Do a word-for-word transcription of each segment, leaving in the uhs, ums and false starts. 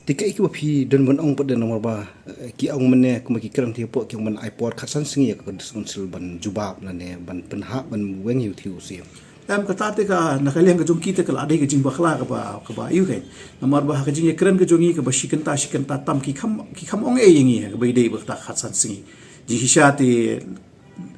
Te kaei kaba phi don ban ong pat de, namar ba, eh, ki ong mynne kumba ki kren te hapoh ki ong ban ai por khatsan sngi ïa ka District Council ban jubab lane ban pynhap ban weng ïa u thie u syiem. Em, kata te ka, na ka liang ka jong ki te ka la dei ka jingbakla kaba, kaba ïu kein. Namar ba ha ka jingïakren ka jong ngi kaba shi kynta shi kynta tam ki kham, ki kham ong ei ïa ngi ha kaba ïadei bad kata khatsan sngi. Jingshisha te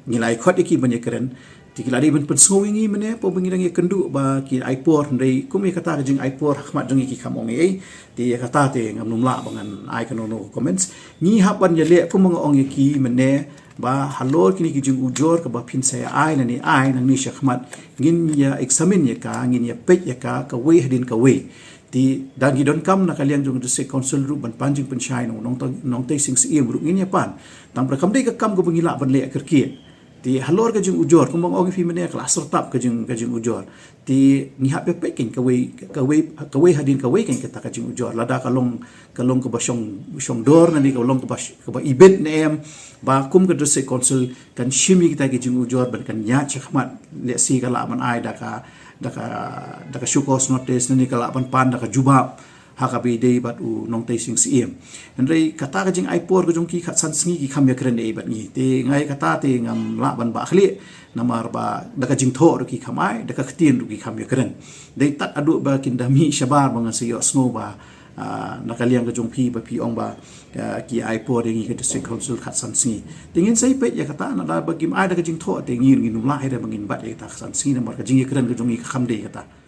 ngi la ïa khot ïa ki ban ïakren. Te ki la dei ban pynsngew ïa ngi mynne, hapoh ba ngi dang ïakynduh ba kin ai por, hynrei kum ïa kata ka jingai por ha khmat jong ngi ki kham ong ei ei. Te ïa kata te ngam nym lah ba ngan ai kano kano ka comments. Ngi hap ban ïaleh kumba nga ong ïa ki mynne, ba halor kine ki jingujor kaba phin sa ïa ai lane ai nangne sha khmat, ngin ïa examine ïa ka, ngin ïa peit ïa ka kawei hadien kawei. Te da ngi donkam na ka liang jong District Council ruh ban pan jingpynshai na u nongtei, nongtei sing syiem ruh ngin ïa pan. Tang ba kam dei ka kam kaba ngi lah ban leh kyrkieh. Te halor ka jingujor, kumba nga ong ïa phi mynne, ka la syrtap ka jing, ka jingujor. Te ngi hap ïa peit kein kawei, kawei, kawei hadien kawei kein kata ka jingujor. Lada ka long, ka long kaba shong, shong dor, lane ka long kaba sh-, kaba ibit ne em, ba kum ka District Council kan shim ïa kita ki jingujor ban kan ïaid sha khmat, lehse ka lah ban ai da ka, da ka, da ka show cause notice, lane ka lah ban pan da ka jubab ha kaba ïadei bad u nongtei sing syiem. Hynrei kata ka jingai por ka jong ki khatsan sngi ki kham ïakren ei bad ngi. Te nga ïa kata te ngam lah ban bah khlieh, namar ba da ka jingthoh ruh ki kham ai, da ka ktien ruh ki kham ïakren. Dei tad haduh ba kin da mih shabar ba ngan sa ïohsngew ba, ah, na ka liang ka jong phi ba phi ong ba, ah, ki ai por ïa ngi ka District Council khatsan sngi. Te ngin sa ïa peit ïa kata, lada ba kim ai da ka jingthoh te ngi ruh ngin nym lah hi ruh ba ngin bat ïa kata khatsan sngi, namar ka jingïakren ka jong ngi ka kham dei kata.